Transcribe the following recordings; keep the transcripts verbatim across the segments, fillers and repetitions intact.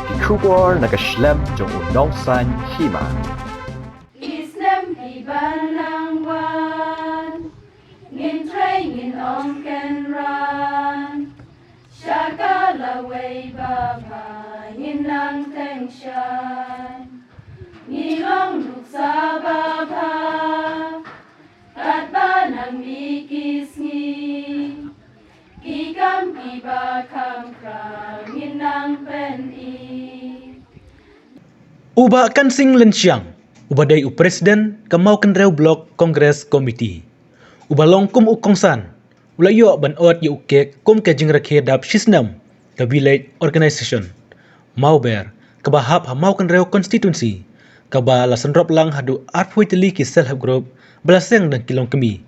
Ki khubor na ka shlem jong u nongsan hima. Ki snem ki ban nang wan, ngin trei ngin ong kynran. Sha ka lawei babha ngin nang teng shan. Ngi long nuksa babha. Katba nang mih ki sngi, ki kam kiba kham khra ngin nang pyni. U Bah Kansing Lynshiang, uba dei u President ka Mawkynrew Block Congress Committee, uba long kum u kongsan, u la ïoh ban ot ïa u kek kum ka jingrakhe dap shisnem ka Village Organization Mawber, kaba hap ha Mawkynrew Constituency, kaba la synrop lang haduh arphew tylli ki self help group ba la seng da ki longkmie,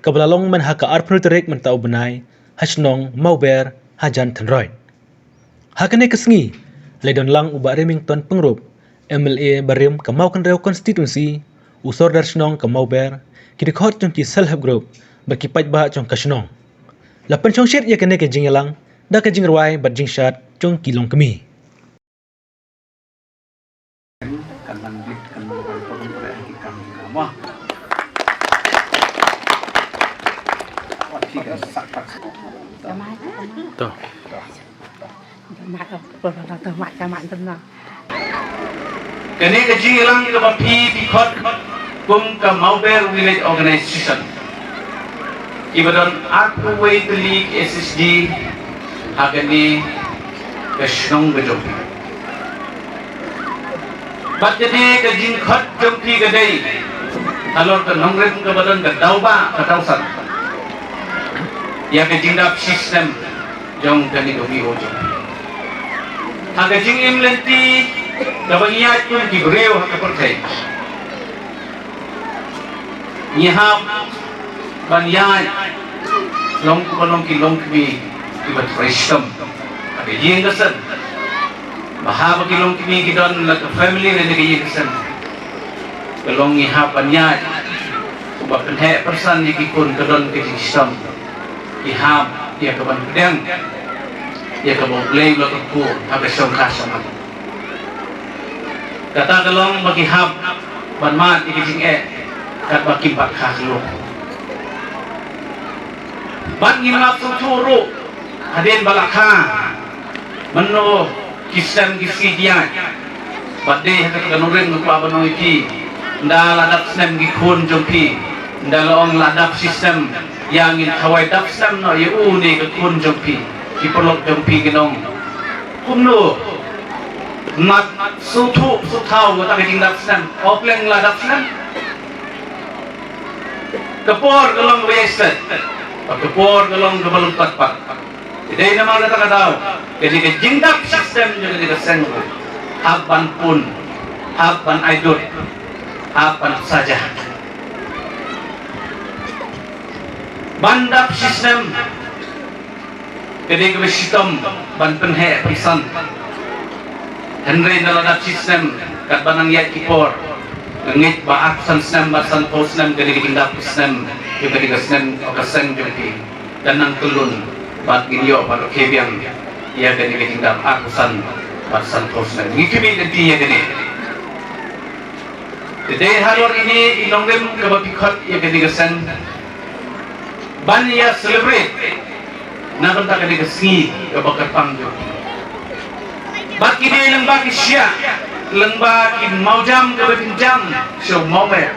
kaba la long myn ha ka arphew tarik mynta u bnai ha shnong Mawber hajan Thenroit. Ha kane ka sngi la don lang u Bah Remington Pyngrope, M L A barim ka Mawkynrew Constituency, u Sordar shnong ka Mawber, ki dkhot jong ki self help group bad ki paidbah jong ka shnong. La pynshongshit ïa kane ka jingïalang da ka jingrwai bad jingshad jong ki longkmie. Kane ka jingïalang kaba phi phi khot kum ka Mawber Village Organization, kiba don arphew wei tylli ki S H G ha kane ka shnong ka jong phi. Bad kane ka jingkhot jong phi ka dei halor ka nongrim kaba don ka daw ba ka daw san ïa ka jingdap shisnem jong kane ka V O jong phi. Ha ka jingim lynti kaba ngi ïaid kum ki briew ha ka pyrthei, ngi hap ban ïaid long kumba long ki longkmie kiba trei shitom ha ka ïing ka sem. Ba haba ki longkmie ki don la ka family lane ka ïing ka sem, ka long ngi hap ban ïaid kumba pynheh pyrsan ïa ki khun, ka don ka jingshitom. Ki hap ïa ka ban pdiang ïa kaba U Blei u la kyrkhu ha ka shongkha shaman. Kata ka long ba ki hap ban mad ïa ka jingeh katba kim pat kha khlur. Bad ngim lah sngewthuh ruh hadien ba la kha, mynno ki snem ki sngi ki ïaid. Bad dei ha kata ka nongrim nga kwah ban ong ïa phi, ynda la dap snem ki khun jong phi, ynda la ong la dap shisnem, ïa ngin thawai dap snem noh ïa une ka khun jong phi. Ki paralok jong phi kin ong, kumno mat suthuh suthaw kata ka jingdap snem, hok leng la dap snem. Ka por ka long kaba ïaistet, ka por ka long kaba long pat pat. Te dei namar kata ka daw, ka dei ka jingdap shisnem jong ka dei ka seng ruh, hap ban pun, hap ban ai dud, hap ban saja. Ban dap shisnem ka dei kaba shitom ban pynheh pynsan. Hynrei ynda la dap shisnem katba nang ïaid ki por, nga ngeit ba arphew san snem bad sanphew snem ka dei ka jingdap shisnem jong ka dei ka snem ka seng jong phi. Kan nang kyllun bad ngin ïoh ban rkhie biang ïa kane ka jingdap arphew san bad sanphew snem. Ngi khmih lynti ïa kane. Te dei halor ine i nongrim kaba phi khot ïa kane ka seng ban ïa celebrate na bynta kane ka sngi kaba kyrpang jong phi. Bad ki dei lyngba ki shiah, lyngba ki mawjam kaba phin jam sha u Mawber.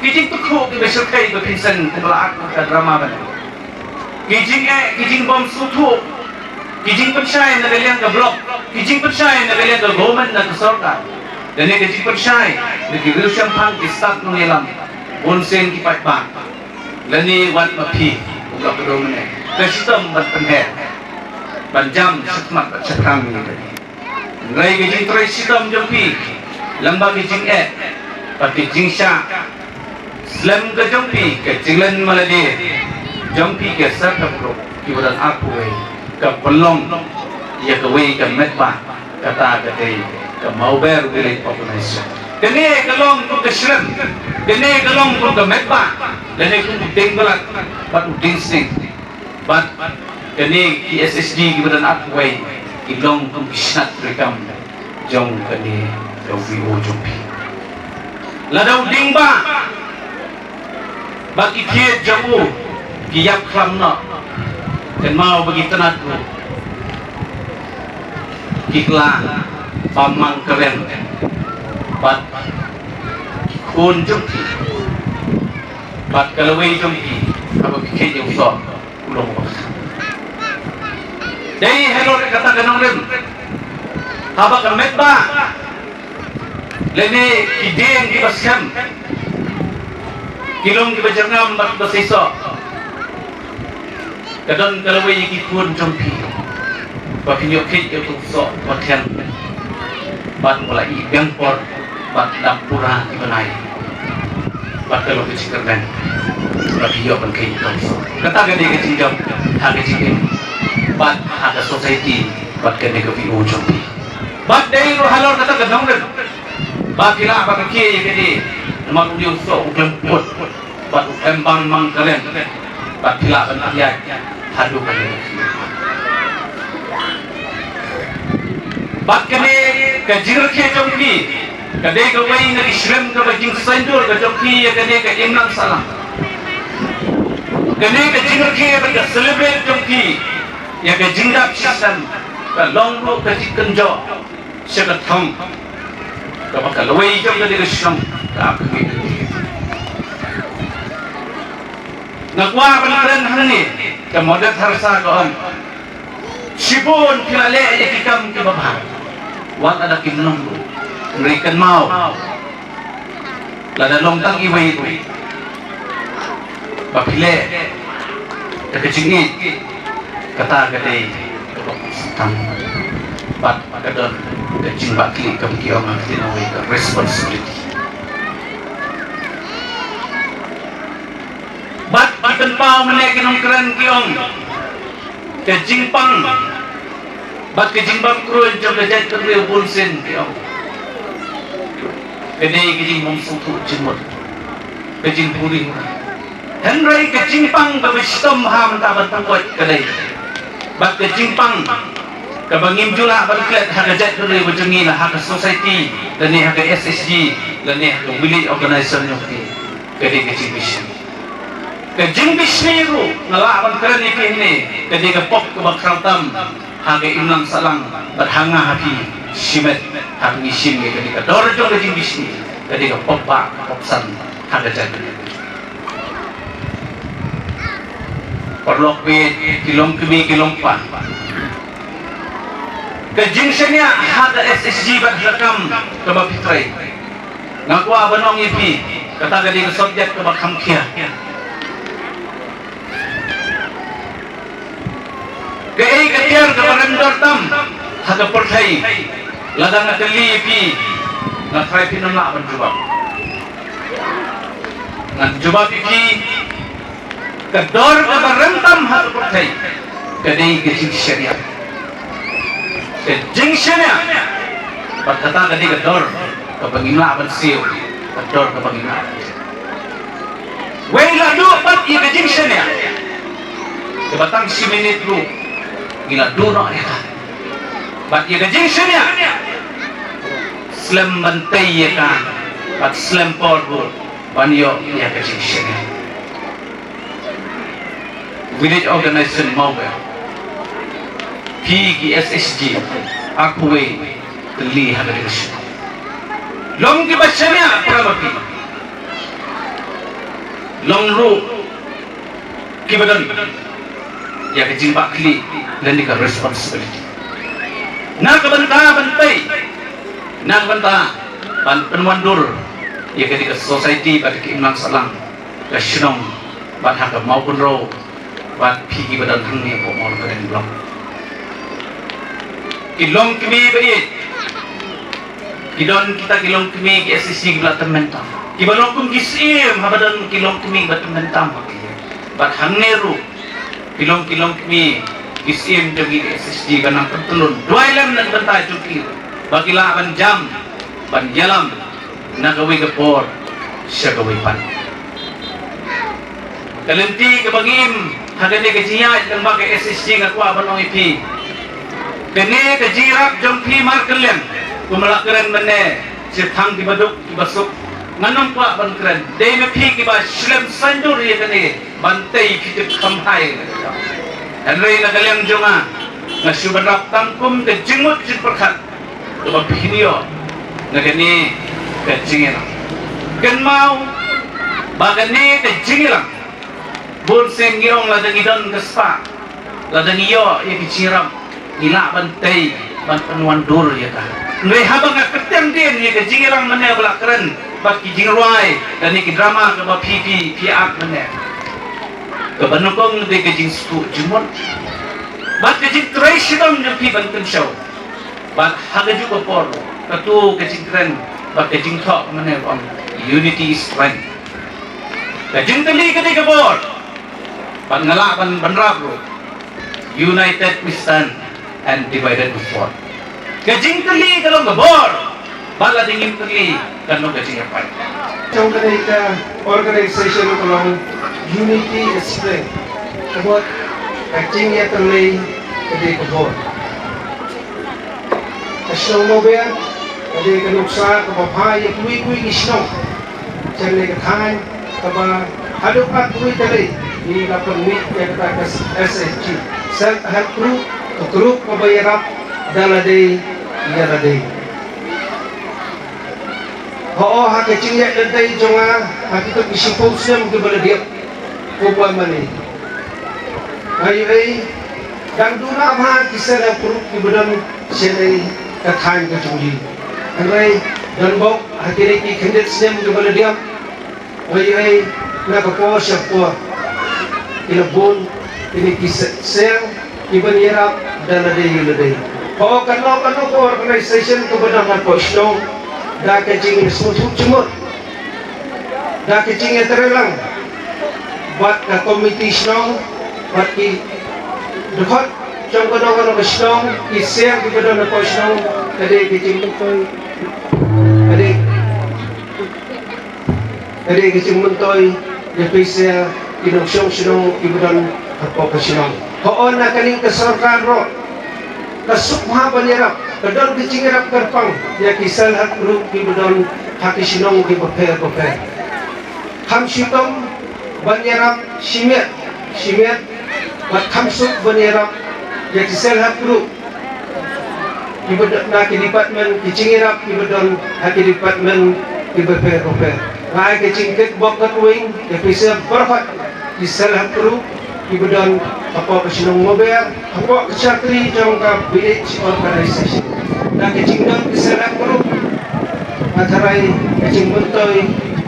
Ki jingtykhuh kiba shyrkhei ba phin seng kumba la act ka drama ban. Ki jingeh, ki jingbym sngewthuh, ki jingpynshai na ka liang ka block, ki jingpynshai na ka liang ka government, na ka sorkar. Lane ki jingpynshai na ki riewshemphang, ki stad nongïalam, bun sien ki paidbah. Lane wat ma phi, u la kdew mynne. Ka shitom ban pynher, ban jam shakhmat bad shaphrang ïa ka. Hynrei ka jingtrei shitom jong phi lyngba ka jingeh bad ka jingshah slem ka jong phi, ka jinglen malade jong phi ka sar ka pyrshah kiba don arphew wei, ka pynlong ïa kawei ka metbah, kata ka dei ka Mawber Village Organization. Kane ka long kum ka shlem, kane ka long kum ka metbah, lane kum u dieng balat bad u dieng sning. Bad kane ki S H G kiba don arphew wei ki long kum ki shnat treikam. jong kane ka V O jong phi. Lada u ding ba ba ki thied jong u ki ïap khlam noh, kynmaw ba ki tnat u ki kla ba mang kren bad ki khun jong phi bad ka lawei jong phi, haba phi khie ïa u soh u long ba. Dei halor kata ka nongrim, haba ka met ba lane ki dieng kiba skhem ki long kiba jyrngam bad kiba seisoh, ka don ka lawei ïa ki khun jong phi ba phin ïoh khie ïa u soh ba thiang bad ba la i biang por bad dap pura ki bnai bad ka long ka jingkyrmen ba phi ïoh ban khie ïa u soh. Kata ka dei ka jingjop ha ka jingim bad ha ka society bad kane ka V O jong phi. Bad dei ruh halor kata ka nongrim ba phi lah ban khie ïa kane, namar une u soh u khlem put bad u khlem bang mang kren bad phi lah ban ïaid haduh kane. Bad kane ka jingrakhe jong phi ka dei kawei na ki shlem kaba jingsaiñdur ka jong phi ïa kane ka imlang sahlang. Kane ka jingrakhe bad ka celebrate jong phi ïa ka jingdap shisnem ka long ruh ka jingkynjoh sha ka thong kaba ka lawei jong kane ka shnong ka ap khmih. Nga kwah ban kren hangne, ka Mother Teresa ka ong, shibun phi la leh ïa ki kam kiba bha, wat lada kim long ruh, hynrei kynmaw, lada long tang iwei ruh ba phi leh da ka jingïeit, kata ka dei kaba kongsan tam bad ka don ka jingbakla kaba ki ong ha ka ktien Awai ka responsibility. Bad ki pynpaw mynne ki nongkren ki ong ka jingpang bad ka jingbam kruiñ jong ka jaitbynriew bunsien ki ong ka dei ka jingbym sngewthuh jingmut, ka jingpuri. Hynrei ka jingpang kaba shitom bha mynta ban pynkoit ka dei bad ka jingpang kaba ngim ju lah ban klet ha ka jaitbynriew jong ngi, la ha ka society lane ha ka S H G lane ha ka village organization jong ngi, ka dei ka jingbishni. Ka jingbishni ruh nga lah ban kren ïa phi hangne, ka dei ka pop kaba khraw tam ha ka imlang sahlang bad ha nga ha phi shimet ha ka ngi shim ïa ka dei ka dor jong ka jingbishni, ka dei ka pop ba ka pop san ha ka jait. Paralok bad ki longkmie ki longkpa, ka jingshaniah ha ka S H G bad ha ka kam kaba phi trei. Nga kwah ban ong ïa phi, kata ka dei ka subject kaba kham khia. Kaei ka tiar kaba rem dor tam ha ka pyrthei? Lada nga kylli ïa phi, nga tharai phin ym lah ban jubab. Ngan jubab ïa phi, ka dor kaba rem tam ha ka pyrthei ka dei ka jingshaniah. Ka jingshaniah. Bad kata ka dei ka dor kaba ngim lah ban siew, ka dor kaba ngim lah ban siew. Wei la duh pat ïa ka jingshaniah, kaba tang shi minit ruh ngi la duh noh ïa ka. Bad ïa ka jingshaniah, slem ban tei ïa ka bad slem por ruh ban ïoh ïa ka jingshaniah. Village Organization Mawbel, phi ki S H G, a kawei tylli ha ka dei ka shu long kiba shaniah para ma phi. Long ruh kiba don ïa ka jingbakla lane ka responsibility na ka bynta ban pei, na ka bynta ban pynwandur ïa ka dei ka society bad ka imlang sahlang ka shnong bad ha ka Mawkynrew bad phi kiba don hangne hapoh Mawryngkneng Block. Ki longkmie ba ïeit, ki don kita ki longkmie ki S H G kiba la tymmen tam, kiba long kum ki syiem haba don ki longkmie kiba tymmen tam ha ki. Bad hangne ruh ki long ki longkmie ki syiem jong ki S H G ba nang pyntlun duwai lem na ka bynta jong ki ba ki lah ban jam ban ïalam na kawei ka por sha kawei pat. Ka lynti kaba ngi im ha kane ka jingïaid lyngba ka S H G, nga kwah ban ong ïa phi, kane ka jingïarap jong phi markylliang, Kumba la kren mynne, shi thang kiba duk kiba suk, ngan ym kwah ban kren. Dei ma phi kiba shlem saiñdur ïa kane, ban tei phi tip kham hai. Hynrei na ka liang jong nga, nga shu ban rap tang kum ka jingmut jingpyrkhat kaba phin ïoh na kane ka jingïalang. Kynmaw ba kane ka jingïalang, bun sien ngi ong lada ngi don ka spah, lada ngi ïoh ïa ka jingïarap, ngi lah ban tei, ban pynwandur ïa ka. Hynrei haba nga kyrteng dien ïa ka jingïalang mynne ba la kren bad ki jingrwai, kane ki drama kaba phi phi phi act mynne, kaba nyngkong dei ka jingsngewthuh jingmut bad ka jingtrei shitom jong phi ban kynshew. Bad ha kajuh ka por, kato ka jingkren bad ka jingthoh mynne ba ong, unity is strength. Ka jingtylli ka dei ka bor. Bad nga lah ban ban rap ruh, united we stand and divided we fall. Ka jingtylli ka long ka bor, bad lada ngim tylli kan long ka jingïapait. Jong kane ka organization ka long unity is strength. Ka mut ka jingïatylli ka dei ka bor. Ka shnong Mawber ka dei ka nuksa kaba bha ïa kiwei kiwei ki shnong. Jong kane ka thaiñ kaba haduh katwei tylli ngi la pynmih ïa kata ka S H G, Self Help Group, ka group kaba ïarap da lade ïa lade. Hooid, ha ka jingïaid lynti jong nga ha kito ki shiphew snem kiba la dep, kumba mynne nga ïohi dang duna bha ki Self Help Group kiba don sha kane ka thaiñ ka jong ngi. Hynrei don bok ha kine ki khyndiat snem kiba la dep, nga ïohi na ka por sha ka por ki la bun kine ki se-, seng kiban ïarap da lade ïa lade. Hooid, kano kano ka organization kaba don hapoh shnong, da ka jingïasngewthuh jingmut, da ka jingïatreilang bad ka komiti shnong bad ki dkhot jong kano kano ka shnong, ki seng kiba don hapoh shnong, ka dei ka jingmyntoi, ka dei ka dei ka jingmyntoi ïa phi sha ki nongshong shnong kiba don hapoh ka shnong. Hooid, na kane ka sorkar ruh ka suk bha ban ïarap, ka don ka jingïarap kyrpang ïa ki Self Help Group kiba don ha ki shnong kiba pher bapher. Kham shu tam ban ïarap shimet shimet, bad kham suk ban ïarap ïa ki Self Help Group kiba don na ki department, ki jingïarap kiba don ha ki department kiba pher bapher. Nga ai ka jingkit bok kyrweng ïa phi sha baroh ki Self Help Group kiba don hapoh ka shnong Mawber, hapoh ka chakri jong ka village organization. Na ka jingdon ki Self Help Group, nga tharai ka jingmyntoi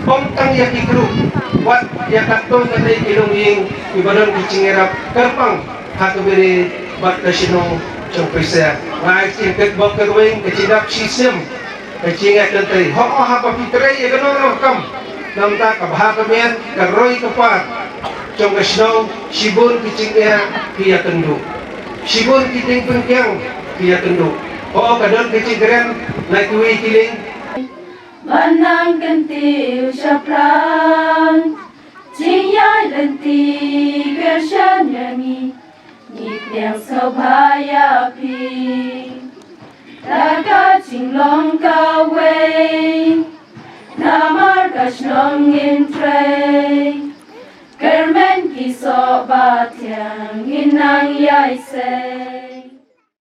ym tang ïa ki group, wat ïa katto katne ki longïing kiba don ka jingïarap kyrpang ha ka bynta bad ka shnong jong phi sha. Nga ai ka jingkit bok kyrweng, ka jingdap shisnem, ka jingïaid lynti. Hooid, haba phi trei ïa kano kano ka kam, namar kaba ha ka miet ka roi ka par jong ka shnong, shibun ki jingeh ki ïakynduh, shibun ki jingpynkiang ki ïakynduh. Hooid, ka don ka jingkren na kiwei ki lieng. Ban nang kyntiew shaphrang jingïaid lynti, kyrshan ïa ngi, ngi pdiang sngewbha ïa phi. Da ka jinglong kawei, namar ka shnong ngin trei. Kyrmen ki soh ba thiang ngin nang ïai sei.